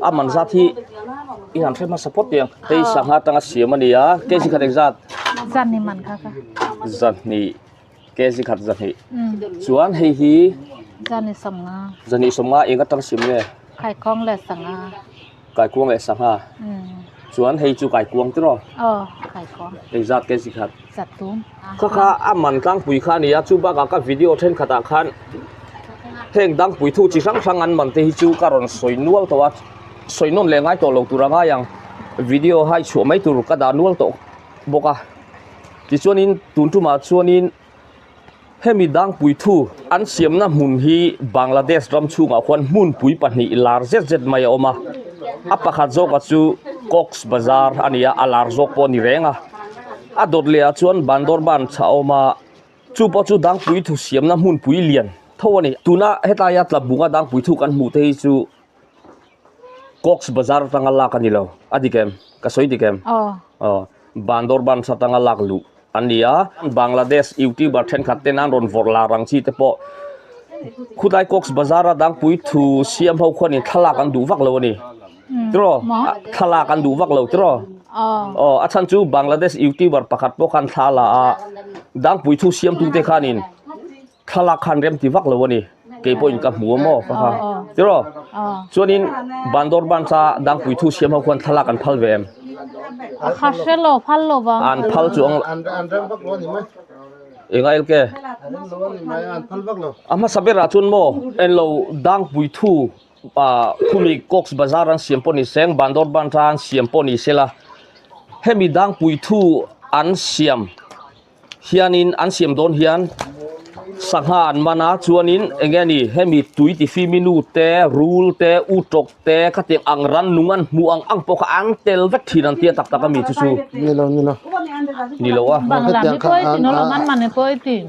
A man zat hi i han hre hmasa phawt teh ang. Hei sangha atanga siam a ni a, kg khat engzat? Zahnih man kha ka. Zahnih, kg khat zahnih. Chuan hei hi? Zahnih sawmnga. Zahnih sawmnga eng atanga siam nge? Kaikuang leh sangha. Kaikuang leh sangha. Chuan hei chu kaikuang tiraw? Aw, kaikuang. Engzat kg khat? Zatum. Kha kha a man tlangpui kha a ni a, chu bakah ka video thenkhatah khan heng dangpui thu chi hrang hrang an man te hi chu ka rawn sawi nual tawh a, sawi nawn leh ngai tawh lo tur a ngai ang, video hai chhuah mai tur ka dah nual tawh bawk a. Tichuanin tun tumah chuanin hemi dangpui thu an siamna hmun hi Bangladesh ram chhungah khuan hmunpui pahnih lar zet zet mai a awm a, a pakhat zawkah chu Cox Bazar a ni a, a lar zawk pawh a ni reng a. A dawt leh ah chuan Bandorban chhah a awm a, chu pawh chu dangpui thu siamna hmunpui lian tho a ni. Tuna hetaia tlabunga dangpui thu kan hmuh te hi chu Cox Bazar atanga lak a ni lo, a dik em? Ka sawi dik em? Aw, Bandorban atanga lak luh an ni a. Bangladesh youtuber thenkhat ten an rawn vawrh lar ang chi te pawh khulai Cox Bazar a dangpui thu siam ho khuanin thlalak an duh vak lo a ni. Tiraw? Thlalak an duh vak lo tiraw? Aw, a chhan chu Bangladesh youtuber pakhat pawh khan thla la a, dangpui thu siamtute khanin thlalak khan rem ti vak lo a ni. Kei pawhin ka hmu a maw ka kha. Tiraw? Chuanin Bandorban cha dangpui thu siam ho khuan thlalak an phal ve em? Kha hre lo, phal lo vang. An phal chu ang. An rem vak lo a ni mai. Enga elke? An rem lo a ni mai, an phal vak lo. A hmasa berah chuan maw enlo dangpui thu Khumi Cox Bazar an siam pawh ni seng, Bandorban ta an siam pawh ni sela, hemi dangpui thu an siam hianin an siam dawn hian sangha an man a, chuanin eng nge ni hemi tui ti fimi nu te, rul te, utawk te khatiang ang rannung an hmuh ang ang pawh kha an tel vek thin an tia tak tak a mi chu chu. Ni lo, ni lo. Ni lo a. Bangla mi pawi tin, Oloman man mi pawi tin.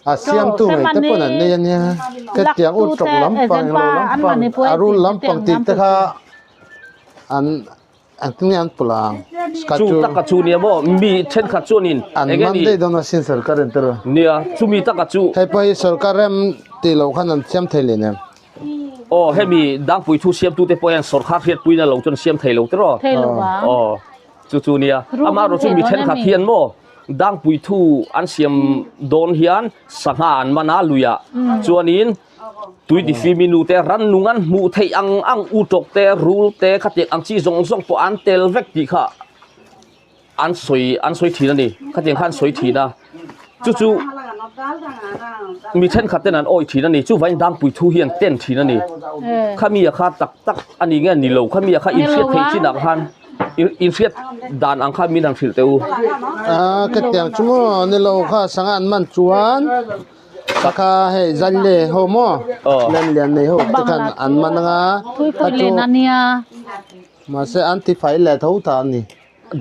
A siamtu ngei te pawn an nei a nia. Hetiang u tawk lampang englo lampang a rul lampang tih te kha an engtin nge an pawlh ang Ka chu taka chu nia maw mi thenkhat chuanin an man daih dawn a sin sorkar in tiraw nia chumi taka chu hei pawh hi sorkar rem tih loh khan an siam thei leh nen aw hemi dangpui thu siamtu te pawh hian sorkar hriatpuina lo chuan siam thei lo tiraw thei lo vang aw chu chu nia amaherawhchu mi thenkhat hian maw Dangpui thu an siam dawn hian sangha an man a luiah chuanin tui ti fimi nu te rannung an hmuh theih ang ang utawk te rul te khatiang ang chi zawng zawng pawh an tel vek tih kha an sawi an sawi thin a ni khatiang kha an sawi thin a chu chu mi thenkhat ten an awih thin a ni chuvangin dangpui thu hi an ten thin a ni khami a kha tak tak a ni nge ni lo khami a kha inhriat theih chinah khan. In hriat dan ang kha min han hrilh teh u. A ka tiang chu maw ni lo kha sanga an man chuan ka kha hei zan le ho maw len lian nei ho te khan an man anga Thui pui len ania. Mahse an ti fai leh tho ta ani.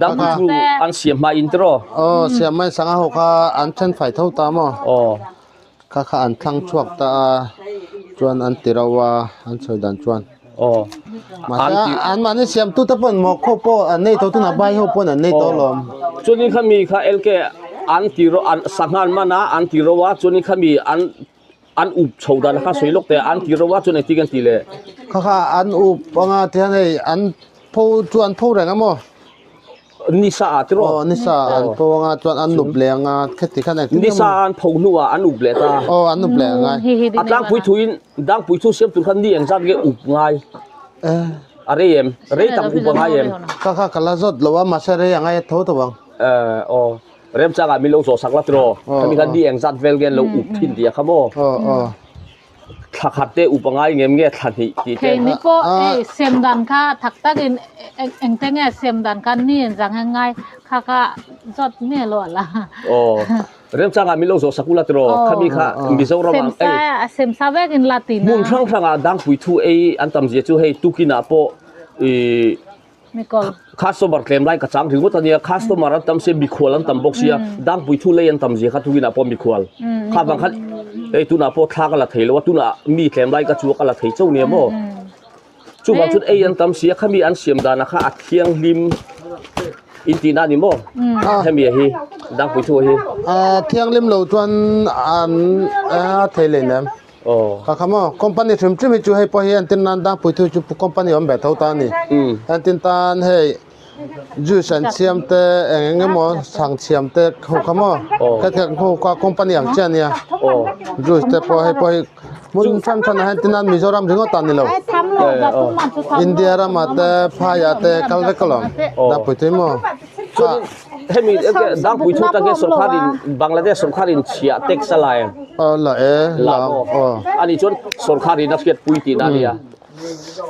Dang chu an siam hma in tiraw? Aw siam hma in sanga ho kha an then fai tho ta maw? Aw. Kha kha an thlang chhuak ta a, chuan an ti ro a, an sawi dan chuan. Aw. Mahse an mahni siamtu te pawn maw khaw pawh an nei tawh tunah bai ho pawn an nei tawh alawm. Chuanin khami kha LK an ti ro an sangha an man a an ti ro a chuanin khami an an up chho dan kha sawi lawk teh an ti ro a chuan engtin nge an ti leh. Kha kha an up anga tihian hei an pho chu an pho reng a maw. Nisa ah tiraw? Aw nisa ah an pho anga chuan an nup leh anga kheti khan engtin Nisa ah an pho hnuah an up leh ta. Aw an up leh angai. A tlangpui thuin dangpui thu siam tur khan ni engzat nge up ngai? A rei em? Rei tak up a ngai em? Kha kha ka la zawt lo a mahse rei a ngai a tho tawh ang. Aw remchangah min lo zawh sak la tiraw? Khami khan ni engzat vel nge an lo up thin tih a kha maw? Aw aw. Thla khat te up a ngai ngem nge thla hnih tih te. Thei ni pawh hei sem dan kha thak takin engte nge sem dan kha ni in zang nge ngai kha kha zawt nge lo la. Aw remchangah min lo zawh sak ula tiraw khami kha Mizoram ah ei sem sa vek in la ti na. Hmun hrang hrangah dangpui thu ei an tam zia chu hei tukinah pawh ih Customer tlem lai ka chang ringawt a nia, customer an tam sia, mikhual an tam bawk sia, dangpui thu lei an tam zia kha tukinah pawh mikhual kha vang khan hei tunah pawh thla ka la thei lo a, tunah mi tlem lai ka chu a ka la thei chauh nia maw. Chuvang chuan ei an tam sia, khami an siam danah kha a thianghlim in tihna a ni maw hemi a hi dangpui thu a hi. A thianghlim lo chuan an a thei leh nem. Kha kha maw company hrim hrim hi chu hei pawh hi entir nan Dangpuithu hi chu company awm ve tho ta a ni. Entir tan hei juice an siam te eng eng emaw chhang siam te ho kha maw khatiang ho kha company ang chiah a nia. Juice te pawh hei pawh hi hmun hran hran ah hian tin a Mizoram ringawt ah ni lo. India ramah te phaiah te kal vek alawm Dangpuithu hi maw. Chuanin hemi Dangpui thu tak hi sorkharin Bangladesh sorkharin chhiah tax a la em? Aw la e, la aw. Ani chuan sorkharin a hriat pui tihna a nia.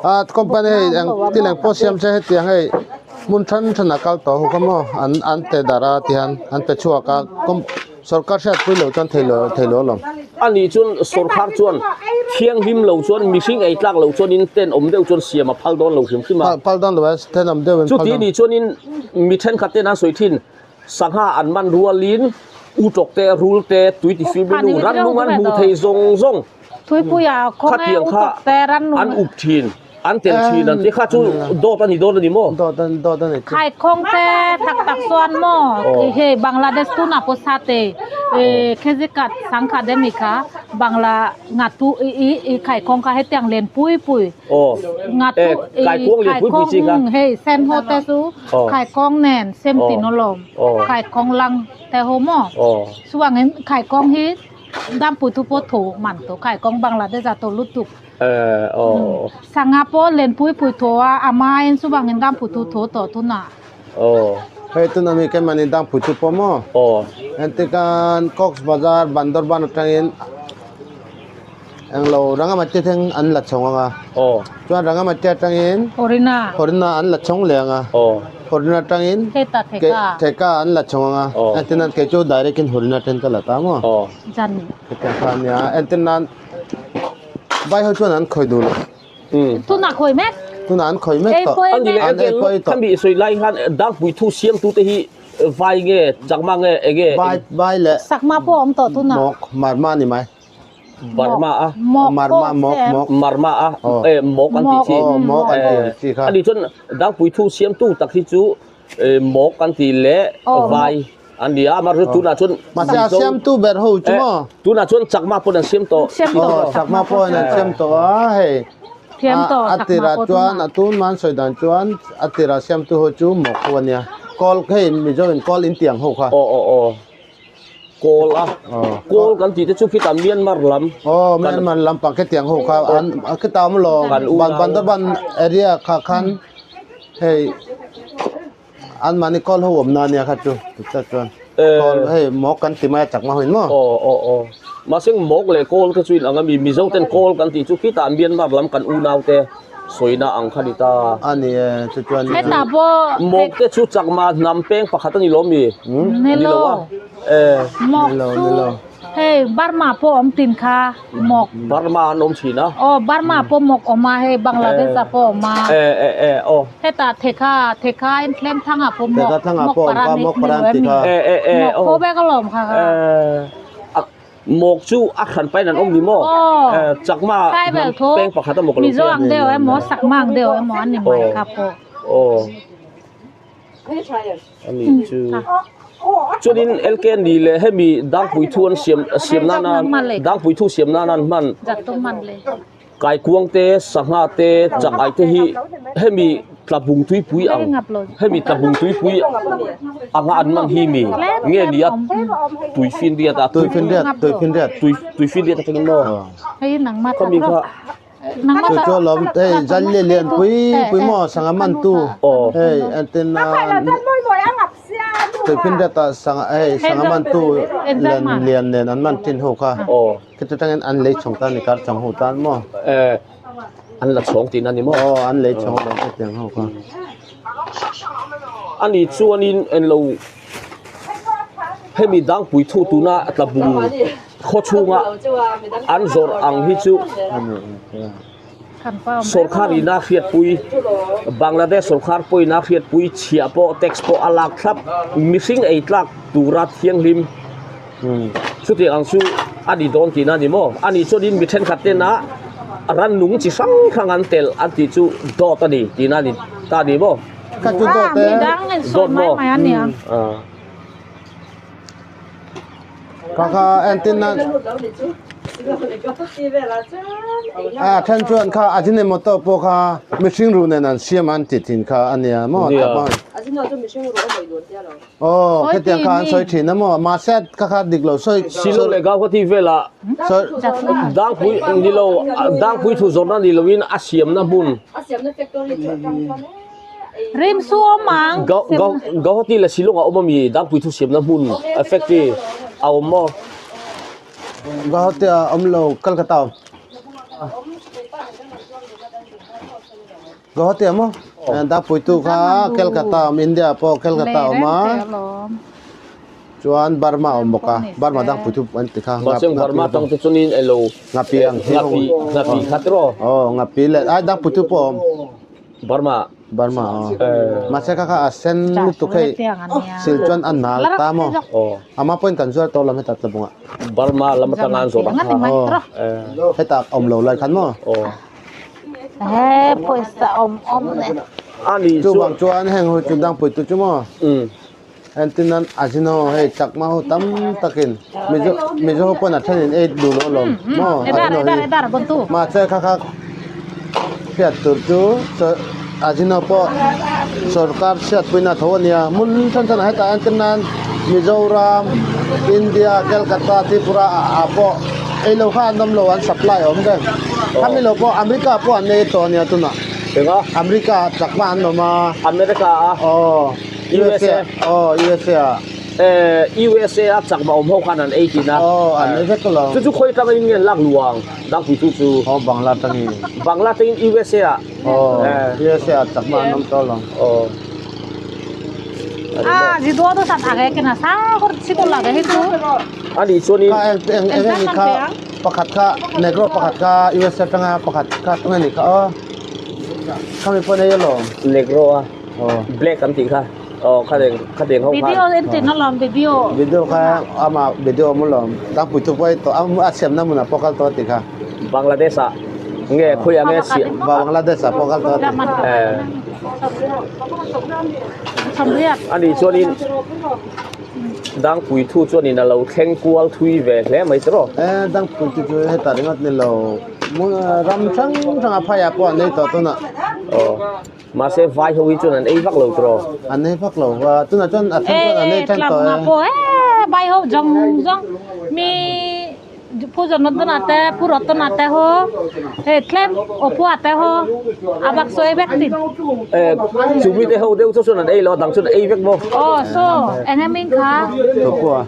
A company hei eng thil eng pawh siam se hetiang hei hmun then then a kal tawh ho kha maw an an pe darh a tihian an pe chhuak a com sorkar hriat pui loh chuan thei lo thei lo alawm. Ani chuan sorkar chuan thianghlim lo chuan mihring ei tlak lo chuanin tenawm deuh chuan siam a phal dawn lo hrim hrim a. Phal dawn lo e, tenawm deuhin phal dawn. Chuti ni chuanin mi thenkhat ten an sawi thin, sangha an man rualin utawk te, rul te, tui ti fim in u rannung an hmu thei zawng zawng. Khatiang kha an up thin. An tel thin an ti kha chu dawt a ni dawn a ni maw? Dawt a dawt a ni chu. Khaikhawng te tak tak chuan maw hei Bangladesh tunah pawh sa te khezikat sangkhat em i kha Bangla ngatu i i khaikhawng kha hetiang len pui pui ngatu i khaikhawng hei sen ho te chu khaikhawng nen sem tin alawm khaikhawng lang te ho maw chuvangin khaikhawng hi Dampui thu pawh tho man tawh khaikhawng Bangladesh ah tawh lutuk. Sangha pawh len pui pui thaw a, a main chuvangin dam pui thu thaw tawh tunah. Hei tuna mi keimahni dam pui thu pawh maw? Engtikan Cox Bazar Bandarban atangin englo Rangamati thleng an la chhawng ang a. Chuan Rangamati atangin Horina an la chhawng leh ang a. Horina atangin Theka an la chhawng ang a. Engtinan kei chu direct in Horina atangin ka la ta maw? Hetiang kha a nia. Engtinan Vai ho chuan an khawih duh lo. Tunah khawih mek. Tunah an khawih mek tawh. An ni leh An ei pawh ei tawh. Khami sawi lai khan Dangpui thu siamtu te hi vai nge Chakma nge enge? Vai vai leh Sakma pawh awm tawh tunah. Mawk Marma ni mai. Burma a. Mawk Marma mawk mawk. Marma a e mawk an tih chi. Aw mawk an tih chi kha. Ani chuan Dangpui thu siamtu tak hi chu mawk an tih leh vai An ni a, mahse tunah chuan Mahse a siamtu ber ho chu maw? Tunah chuan Chakma pawn an siam tawh. Aw, Chakma pawhin an siam tawh a, hei. A tirah chuan a tun man sawi dan chuan a tirah siamtu ho chu mawk ho a nia. Kawl hei Mizo in kawl in tiang ho kha. Aw aw aw. Kawl a. Kawl kan tih te chu khitah Myanmar lam. Aw, Myanmar lampang khitiang ho kha an khitah awm lo. Bandarban area kha khan hei An mahni kawl ho awm na ania kha chu tiktak chuan kawl hei mawk kan ti mai a chak hma huin maw. Aw aw aw mahse mawk leh kawl te chu in ang a mi Mizo ten kawl kan tih chu khitah Myanmar lam kan unau te sawina ang kha ni ta. A ni e chu chuan Hetah pawh Mawk te chu chakma hnam peng pakhat a ni lo mi? Ni Ni lo lo a e. Mawk Ni lo chu ni lo. Hei Burma pawh awm tin kha mawk. Burma an awm thin a. Aw Burma pawh mawk awm a hei Bangladesh ah pawh awm a. E e e aw. Hetah Thekha Thekha in thlem thlang ah pawh mawk Thekha thlang ah mawk pawh awm paran kha ni mawk ni paran lo em ti ni. kha. E e e Mawk aw. pawh vek alawm kha kha. E mawk chu a hran pain an awm ni maw? Aw. E Chakma Tribal hnam tho peng pakhat a maw ka lo Mizo tia. ang deuh emaw Sakma ang deuh emaw an ni mai kha pawh. Aw. A nih chu. Chuanin LK ni leh hemi Dangpui thu an siam siam nana Dangpui thu siam nana an hman Kaikuang te, Sangha te, Chakai te hi hemi Tlabung tuipui ang hemi Tlabung tuipui anga an man hi mi nge nia Tuifinriat a Tuifinriat Tuifinriat Tuifinriat atangin maw khami kha Chu chu alawm hei Jalli lian pui pui maw sangha man tu hei entin tuifinriat ah sangha hei sangha man tu lian lian nen an man thin ho kha khiti tangin an lei chhawng tan ni kar chhawng ho tan maw an la chhawng tihna ni maw aw an lei chhawng alawm hetiang ho kha ani chuanin englo hemi dangpui thu tuna tlabung Khaw chhunga an zawrh ang hi chu sorkar ina hriatpui Bangladesh sorkar pawhin a hriatpui chhiah pawh tax pawh a lak thlap mihring ei tlak tura thianghlim chutiang ang chu a ni dawn tihna a ni maw a nih chuanin mi thenkhat tena rannung chi hrang hrang an telh an tih chu dawt a ni tihna a ni ta a ni maw dawt maw. Kha kha entin na. A then chuan kha Ajinomoto pawh kha mihring ruh nen an siam an ti thin kha a nia maw? Aw khetiang kha an sawi thin a maw? Mahse kha kha dik lo sawi. Silo leh Gauhati velah Dangpui ni lo Dangpui thu zawrhna ni loin a siamna hmun. Rim su awm ang. Gauhati leh Shillong a awm ami Dangpui thu siamna hmun factory a awm maw? Gauhati a awm lo Kolkata a awm. Gauhati a maw? Dangpui tu kha Kolkata a awm India pawh Kolkata a awm a. Chuan Burma a awm bawk a, Burma dangpui thu an ti kha. Mahse Burma tang te chuanin elo Ngapi ang hi. Ngapi ngapi kha tiraw? Aw ngapi leh ai dangpui thu pawh a awm. Burma. Burma aw. Mahse kha kha a sen lutuk hei sil chuan a nal ta maw? Aw. Ama pawhin kan zuar tawh lo heta tlabungah. Burma lam atanga an zawrh ang kha. Aw. Heta awm lo lai khan maw? Aw. He pawisa awm awm ne. Ani chu bang chuan heng hu chu dangpui tu chu maw? Entirnan Ajino hei chakma ho tam takin Mizo Mizo ho pawn a thenin ei duh loh alawm maw Ajino hi mahse kha kha hriat tur chu Ajino pawh sorkar hriatpuina tho a nia hmun hran hran ah hetah entirnan Mizoram India Calcutta Tripura ah pawh ei lo kha an awm lo an supply a awm reng khami lo pawh America pawh an ei tawh a nia tunah America ah chakma an awm a America a aw. USA aw USA ah. USA a chakma awm ho khan an ei thin a. Aw an ei vek lo. Chu chu khawi atanga in nge an lak luang dangpui chu chu. Aw Bangla atangin. Bangla atangin USA ah. Aw USA ah chakma an awm tawh lo. Aw. Ah jiduo tu sat age kena sa kor sikol lage hi chu. Ani chuanin. Kha eng eng eng ni kha pakhat kha negro pakhat kha USA atanga pakhat kha tunge ni kha aw. Khami pawh nei alawm. Negro a. Black an tih kha aw kha deng kha deng ho khan. Video en tih na lawm video. Video kha ama video awm alawm tlangpui thu pawh tawh a siamna hmunah pawh kal tawh a tih kha. Bangladesh ah nge khawiah nge siam. Bangladesh ah pawh kal tawh a tih. Ani chuanin Dangpui thu chuanin a lo thleng kual thui ve hle mai tiraw. Dangpui te chu hetah ringawt ni lo ram hrang hrang a phaiah pawh an nei tawh tunah. Aw. Mahse vai ho hi chuan an ei vak lo tiraw? An ei vak lo va, tunah chuan a then chuan an ei then tawh e. Pawh e, vai ho zawng zawng mi Pu Jonathan a te, Pu Ratan a te ho, hei tlem Opua te ho a bak sawi vek tin. E, chu mi te ho deuh chu chuan an ei lo, a dang chuan an ei vek maw? Aw, saw, eng emaw in kha? Opua.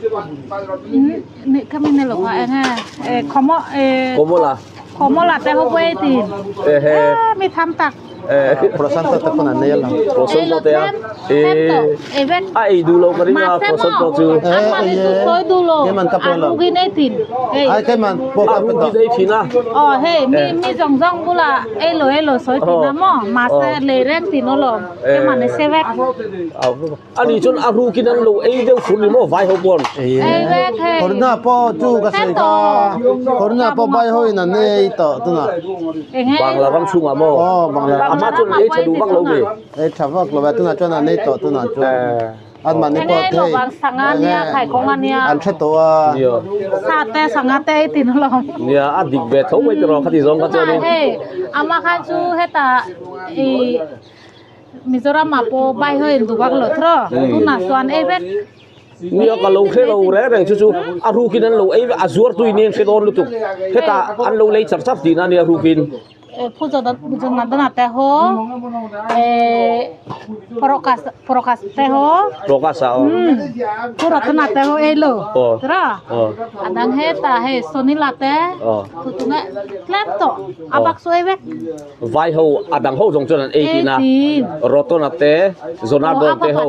Ni kha min ni lo kha eng e, e Khomo e. Komola. Komola te ho pawh ei tin. Ehe. E, mi tham tak. Croissant te pawn an nei alawm. Croissant te a. A ei duh lo ka ring a croissant pawh chu. Keiman ka pawh lo. Ai keiman pawh ka pe tawh. Ei thin a. Aw hei mi mi zawng zawng bula ei lo ei lo sawi thin a maw mahse lei reng thin alawm keiman i se vek. Ani chuan a rukin an lo ei deuh fur ni maw vai ho pawn. Ei vek hei. Khawrna pawh chu ka sawi kha. Khawrna pawh vai ho in an ei tawh tunah. Bangla ram chhungah maw? Aw Bangla ram. Amah chuan ei tha duh vak lo mi. Ei tha vak lo ve tunah chuan an ei tawh tunah chuan. An mahni pawh thei. An hre tawh a. Sa te sangha te ei tin alawm. Nia a dik ve tho mai tiraw khati zawng kha chuanin. Hei amah khan chu hetah i Mizoram ah pawh vai ho in duh vak lo thaw tunah chuan ei vek. Nia ka lo hre lo reng reng chu chu a rukin an lo ei vek a zuar tui nen hre dawn lutuk hetah an lo lei char char tihna ania rukin. Pu Jonathan te ho Prakash Prakash te ho Prakash a aw Pu Ratana te ho ei lo tiraw a dang hetah hei Sonila te tutunge tlem tawh a bak chu ei vek. Vai ho a dang ho zawng chuan an ei tihna Rotona te Zonardon te ho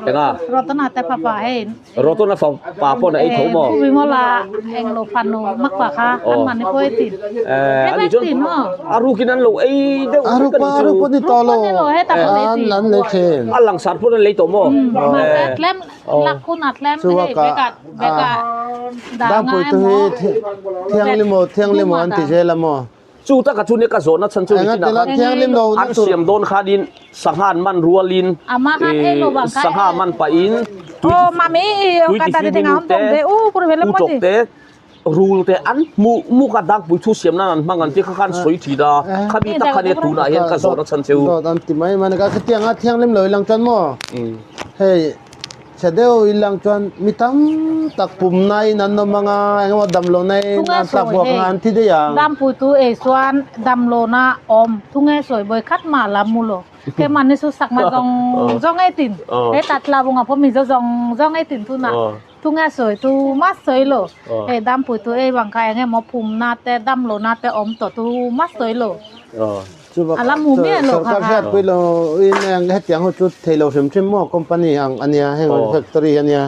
enga Rotona te fapa hei Rotona fapa pawn a ei tho maw Vimola englo fanu makpa kha an mahni pawh ei tin eh ani chuan a rukin an lo ei deuh vek a ni chu a ruk ni tawh lo an an lei thin a langsar pawn an lei tawh maw mahse tlem lak hun a tlem hei bekah bekah Dangpui tu hi thianghlim aw thianghlim aw an ti zel a maw Chu taka chu nia ka zawhna chhan chu nitin ah khan an siam dawn khanin sangha an man rualin sangha man pahin tui ti fim te u tawk te Rul te an hmuh muk a dangpui thu siam nan an hmang an tih kha khan sawi thin a, khami tak khan e tunah hian ka zawhna chhan che u. Dawt an ti mai mai a ni ka khitiang a thianghlim lo ilang chuan maw hei chhe deuh ilang chuan mi tam tak pum naiin an awm ang a engemaw damlo naiin an tlak buak ang a an thi daih ang. Dangpui tu ei chuan damlo na awm thunge sawi bawi khat mah la mu lo keimahni chu sakma zawng zawng ei tin he tatla bunga pawh mizo zawng zawng ei tin tunah. Tunge sawi tu mah sawi lo. Hei dampui tu ei vang kha eng emaw phumna te dam lohna te awm tawh tu mah sawi lo. A la hmu miah lo kha Sorkar hriatpui lo in eng hetiang ho chu thei lo hrim hrim maw company ang ania heng factory ania.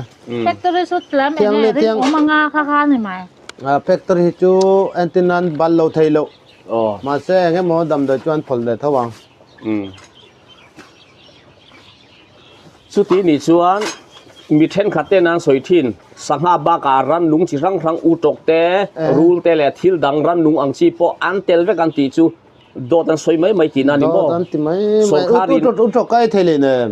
Factory chu tlem eng nge ring awm anga kha kha ni mai. Factory hi chu entir nan bal lo thei lo. Mahse eng emaw damdawi chu an phawlh leh tho ang. Chuti nih chuan mi thenkhat ten an sawi thin, sangha bakah rannung chi hrang hrang utawk te, rul te leh thil dang rannung ang chi pawh an tel vek an tih chu dawt an sawi mai mai tihna a ni maw? Dawt an ti mai mai. Sawrkharin Utawk a ei thei leh nem.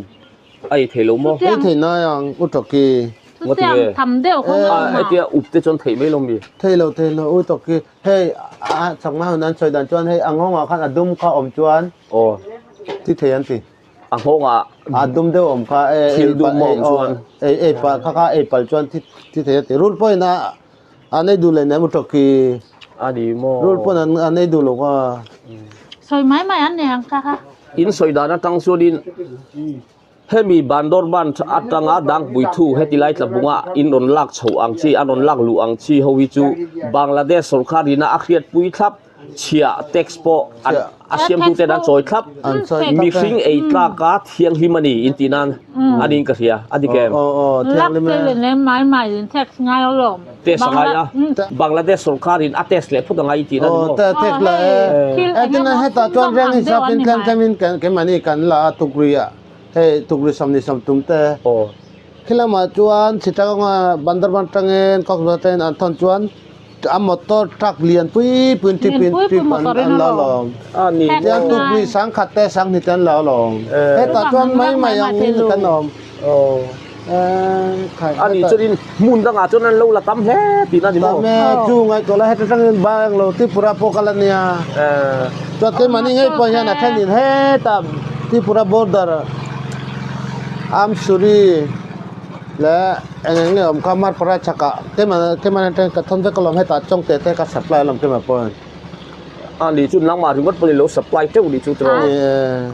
A ei thei lo maw? Ei thei nai ang utawk hi. Chutiang tham deuh kha ngawt mah. Hetia up te chuan theih mai lo mi? Thei lo thei lo utawk hi. Hei a chakma hun an sawi dan chuan hei a nghawngah khan a dum kha awm chuan ti thei an ti. A nghawngah a dum deuh awm kha e thil dum a awm chuan ei ei pal kha kha ei pal chuan thi thi thei a ti rul pawhin a an ei duh leh nem utawk khi a ni maw rul pawn an an ei duh lo kha sawi mai mai an ni ang kha kha in sawi dan atang chuanin hemi Bandorban atanga Dangpui thu heti lai tlabunga in rawn lak chho ang chi an rawn lak luh ang chi ho hi chu Bangladesh sorkar ina a hriatpui thlap Chhiah tax pawh a siamtu ten an chawi thlap. Mihring ei tlak a thianghlim a ni in tih nan a niin ka hria. A dik em? Test a ngai a. Bangladesh sorkar in a test leh phawt a ngai i tih nan ni maw? Tax la e. Entirna hetah chuan reng hisap in tlem tlem in keimahni kan la a tukri ah hei tukri sawmhnih sawmtum te. Khilamah chuan Chittagong-a Bandarban atangin Cox's Bazar atangin an thawn chuan A motor truck lian pui pui in trip in trip an an la alawm. Tiang tukmi sangkhat te sanghnih te an la alawm. Hetah chuan mai mai ang in kan awm. Ani chuan in hmun dangah chuan an lo la tam hle tihna a ni maw? Tam e, chu ngaihtuah la heta tangin Bangalore Tripura pawh kal a nia. Chuan keimahni ngei pawh hian a then in hetah Tripura border Amsuri leh eng eng nge awm kha Marpara chhakah keimah keimah atangin ka thawn vek alawm hetah chawngte te ka supply alawm keimah pawhin. A ni chu nangmah ringawt pawhin i lo supply teuh ni chu tiraw? Ni e.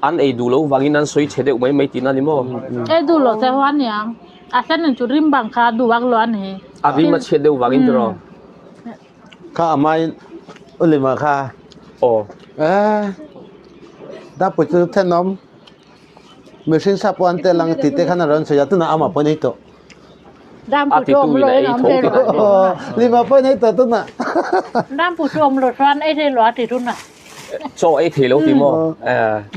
An ei duh lo vangin an sawi chhe deuh mai mai tihna a ni maw? Ei duh lo che huan niang a hlenin chu rim bang kha duh vak lo a ni. A rim a chhiat deuh vangin tiraw? Kha a hmain u lima kha. Aw. E dapui chu thenawm. Mihring sa pawh an tel ang tih te khan a rawn sawi a, tunah amah pawhin a ei tawh. A ti tu in a ei tho tih lah ni. Lima pawhin a ei tawh tunah. Dam pu chu awm lo chuan ei thei lo a ti tunah. Chaw ei thei lo ti maw?